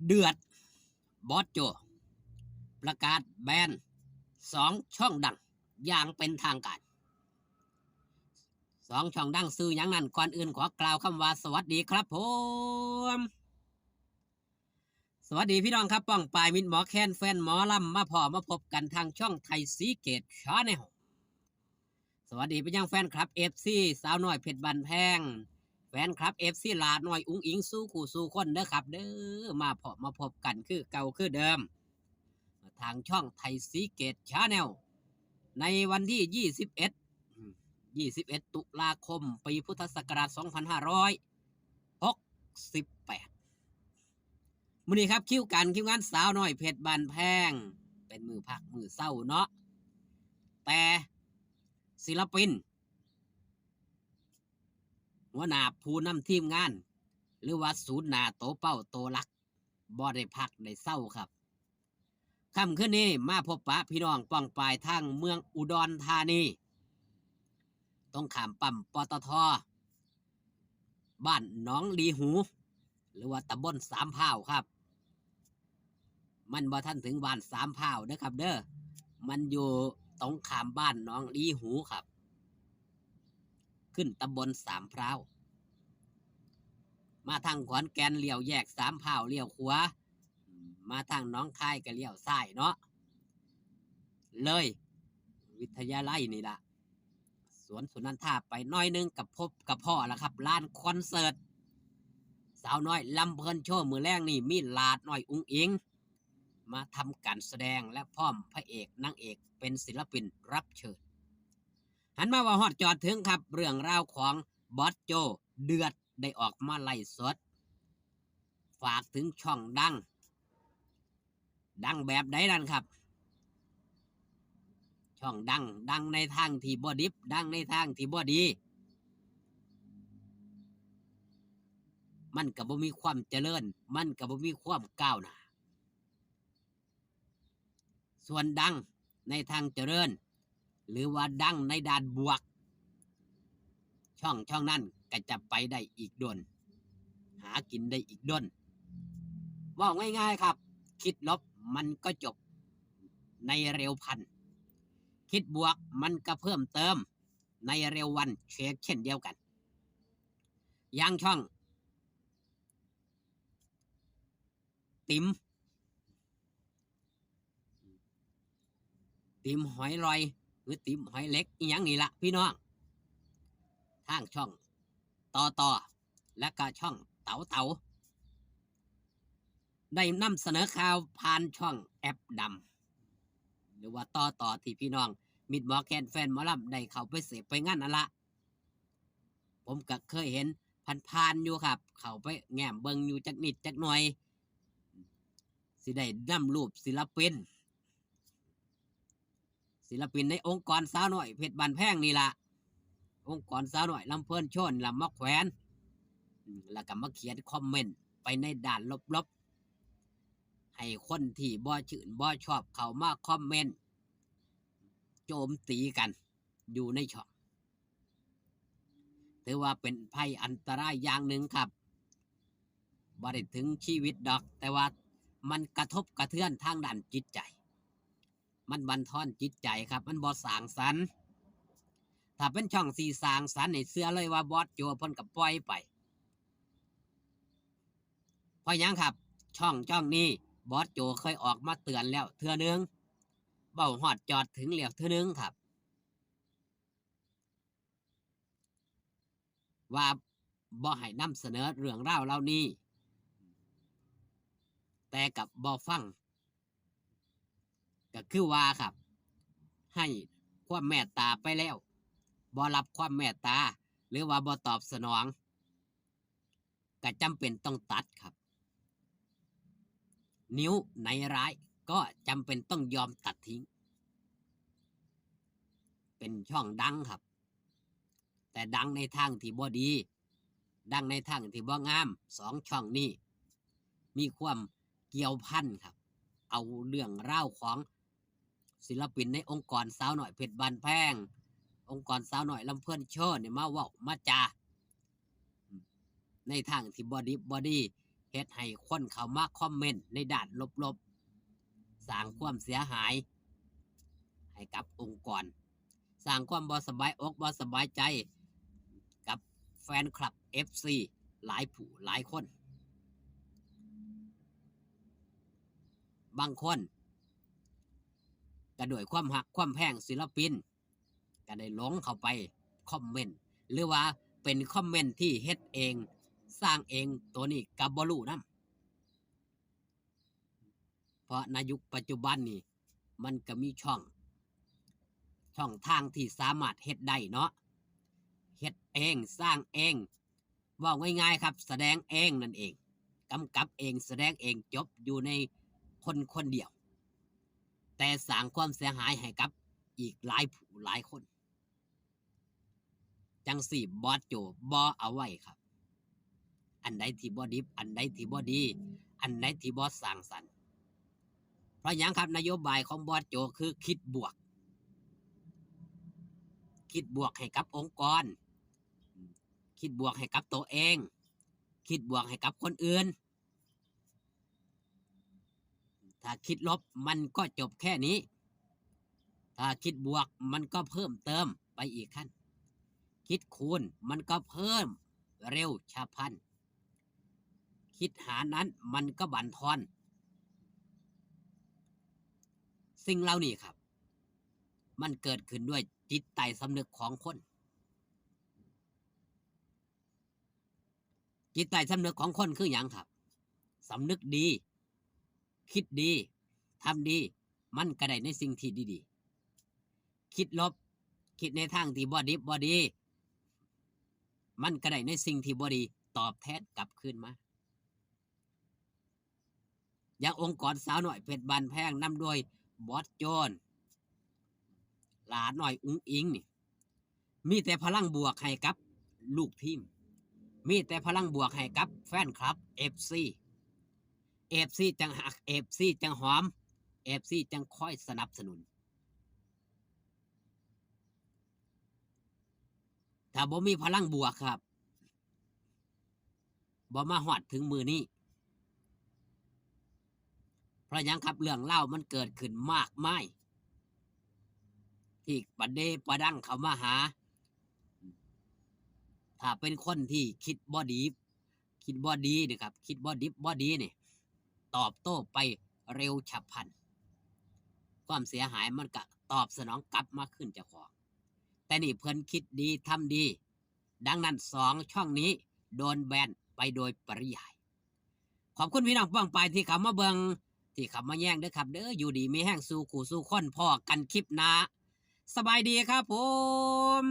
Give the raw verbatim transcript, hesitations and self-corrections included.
เดือด บอสโจ ประกาศแบนสองช่องดังอย่างเป็นทางการ สองช่องดังชื่อหยังนั้น ก่อนอื่นขอกล่าวคำว่าสวัสดีครับผม สวัสดีพี่น้องครับ ป้องปายมิตรหมอแคนแฟนหมอลำ มาพ้อมาพบกันทางช่องไทยสีเกตชาแนล สวัสดีไปยังแฟนคลับ เอฟซี สาวน้อยเพชรบ้านแพง แฟนคลับ เอฟซี หลาน้อยอุ๋งอิ๋งสู่คู่สู่คนเด้อครับเด้อ มาพ้อมาพบกันคือเก่าคือเดิม ทางช่องไทยสีเกตชาแนล ในวันที่ ยี่สิบเอ็ด อืม ยี่สิบเอ็ด ตุลาคม ปีพุทธศักราช สองพันห้าร้อยหกสิบแปด มื้อนี้ครับ คิวการคิวงานสาวน้อยเพชรบ้านแพง เป็นมื้อพักมื้อเซาเนาะ แต่ศิลปิน หัวหน้าผู้นำทีมงาน หรือว่าศูนย์หน้าโตเป้าโตหลัก บ่ได้พักได้เซาครับ ค่ำคืนนี้มาพบปะพี่น้องป้องปายทางเมืองอุดรธานี ตรงข้ามปั๊ม ปตท. บ้านหนองลีหู หรือว่าตำบลสามพร้าวครับ มันบ่ทันถึงบ้านสามพร้าวเด้อครับเด้อ มันอยู่ตรงข้ามบ้านหนองลีหูครับ ขึ้นตำบลสามพร้าว มาทางขอนแก่นเลี้ยวแยกสามพร้าวเลี้ยวขวา มาทางหนองคายก็เลี้ยวซ้ายเนาะ เลยวิทยาลัยนี่ละ สวนสุนันทาไปหน่อยหนึ่งกับพบกับพ่อแล้วครับ ลานคอนเสิร์ต สาวน้อยลำเพลินโชว์ มื้อแลงนี่มีหลาน้อยอุ๋งอิ๋ง มาทำการแสดงและพร้อมพระเอกนางเอกเป็นศิลปินรับเชิญ หันมาว่าฮอดจอดถึงครับ เรื่องราวของบอสโจเดือดได้ออกมาไลฟ์สด ฝากถึงช่องดัง ดังแบบใดนั่นครับ ช่องดัง ดังในทางที่บ่ดิบ ดังในทางที่บ่ดี มันก็บ่มีความเจริญ มันก็บ่มีความก้าวหน้า ส่วนดังในทางเจริญ หรือว่าดังในด้านบวก ช่องช่องนั้นก็จะไปได้อีกดน หากินได้อีกดน เว้าง่ายๆครับ คิดลบมันก็จบในเร็วพลัน คิดบวกมันก็เพิ่มเติมในเร็ววัน เช่นเดียวกัน อย่างช่อง ติ๋ม ติ๋มหอยลอย หรือติ๋มหอยเหล็กอีหยังนี่ละพี่น้อง ทางช่องต่อต่อ และก็ช่องเต๋าเต๋า ได้นำเสนอข่าวผ่านช่องแอปดำ หรือว่าต่อต่อที่พี่น้องมิตรหมอแคนแฟนหมอลำได้เข้าไปเสพไปงานนั่นละ ผมก็เคยเห็นผ่านๆอยู่ครับ เข้าไปแง้มเบิ่งอยู่จักนิดจักหน่อย สิได้นำรูปศิลปิน ศิลปินในองค์กรสาวน้อยเพชรบ้านแพงนี่ละ องค์กรสาวน้อยลำเพลินโชว์นี่ละมาแขวน อืม แล้วก็มาเขียนคอมเมนต์ไปในด้านลบๆ ให้คนที่บ่ชื่นบ่ชอบเข้ามาคอมเมนต์โจมตีกันอยู่ในช่อง ถือว่าเป็นภัยอันตรายอย่างหนึ่งครับ บ่ได้ถึงชีวิตดอก แต่ว่ามันกระทบกระเทือนทางด้านจิตใจ มันบั่นทอนจิตใจครับ มันบ่สร้างสรรค์ ถ้าเป็นช่องที่สร้างสรรค์นี่เชื่อเลยว่าบอสโจเพิ่นก็ปล่อยไป เพราะหยังครับ ช่องช่องนี้บอสโจเคยออกมาเตือนแล้วเทื่อนึง เว้าฮอดจอดถึงแล้วเทื่อนึงครับ ว่าบ่ให้นำเสนอเรื่องราวเหล่านี้ แต่กับบ่ฟัง ก็คือว่าครับ ให้ความเมตตาไปแล้ว บ่รับความเมตตา หรือว่าบ่ตอบสนอง ก็จำเป็นต้องตัดครับ นิ้วไหนร้ายก็จำเป็นต้องยอมตัดทิ้ง เป็นช่องดังครับ แต่ดังในทางที่บ่ดี ดังในทางที่บ่งาม สองช่องนี้ มีความเกี่ยวพันครับ เอาเรื่องราวของศิลปินในองค์กรสาวน้อยเพชรบ้านแพง องค์กรสาวน้อยลำเพลินโชว์นี่มาเว้ามาจา ในทางที่บ่ดีบ่ดี เฮ็ดให้คนเข้ามาคอมเมนต์ในด้านลบๆ สร้างความเสียหายให้กับองค์กร สร้างความบ่สบายอกบ่สบายใจกับแฟนคลับ เอฟซี หลายผู้หลายคน บางคนก็ด้วยความฮักความแพงศิลปิน ก็ได้หลงเข้าไปคอมเมนต์ หรือว่าเป็นคอมเมนต์ที่เฮ็ดเอง สร้างเอง ตัวนี้ก็บ่รู้นำ เพราะในยุคปัจจุบันนี่มันก็มีช่อง ช่องทางที่สามารถเฮ็ดได้เนาะ เฮ็ดเอง สร้างเอง เว้าง่ายๆครับ แสดงเองนั่นเอง กำกับเอง แสดงเอง จบอยู่ในคนคนเดียว แต่สร้างความเสียหายให้กับอีกหลายผู้หลายคน จั่งซี้บอสโจบ่เอาไว้ครับ อันใดที่บ่ดิบ อันใดที่บ่ดี อันใดที่บ่สร้างสรรค์ เพราะหยังครับ นโยบายของบอสโจคือคิดบวก คิดบวกให้กับองค์กร คิดบวกให้กับตัวเอง คิดบวกให้กับคนอื่น ถ้าคิดลบมันก็จบแค่นี้ ถ้าคิดบวกมันก็เพิ่มเติมไปอีกขั้น คิดคูณมันก็เพิ่มเร็วฉับพลัน คิดหารนั้นมันก็บั่นทอน สิ่งเหล่านี้ครับ มันเกิดขึ้นด้วยจิตใต้สำนึกของคน จิตใต้สำนึกของคนคือหยังครับ สำนึกดี คิดดี ทำดี มันก็ได้ในสิ่งที่ดีๆ คิดลบ คิดในทางที่บ่ดิบบ่ดี มันก็ได้ในสิ่งที่บ่ดีตอบแทนกลับคืนมา อย่างองค์กรสาวน้อยเพชรบ้านแพงนำโดยบอสโจน หลาน้อยอุ๋งอิ๋งนี่ มีแต่พลังบวกให้กับลูกทีม มีแต่พลังบวกให้กับแฟนคลับ เอฟซี เอฟซี จั่งฮัก เอฟซี จั่งหอม เอฟซี จั่งคอยสนับสนุน ถ้าบ่มีพลังบวกครับ บ่มาฮอดถึงมื้อนี้ เพราะหยังครับ เรื่องราวมันเกิดขึ้นมากมาย ที่ประเดประดังเข้ามาหา ถ้าเป็นคนที่คิดบ่ดี คิดบ่ดีนี่ครับ คิดบ่ดิบบ่ดีนี่ ตอบโต้ไปเร็วฉับพลัน ความเสียหายมันก็ตอบสนองกลับมาคืนเจ้าของ แต่นี่เพิ่นคิดดีทำดี ดังนั้นสองช่องนี้โดนแบนไปโดยปริยาย ขอบคุณพี่น้องป้องปายที่เข้ามาเบิ่ง ที่เข้ามาแย่งเด้อครับ เด้อ อยู่ดีมีแฮงสู่คู่สู่คน พ้อกันคลิปหน้า สบายดีครับผม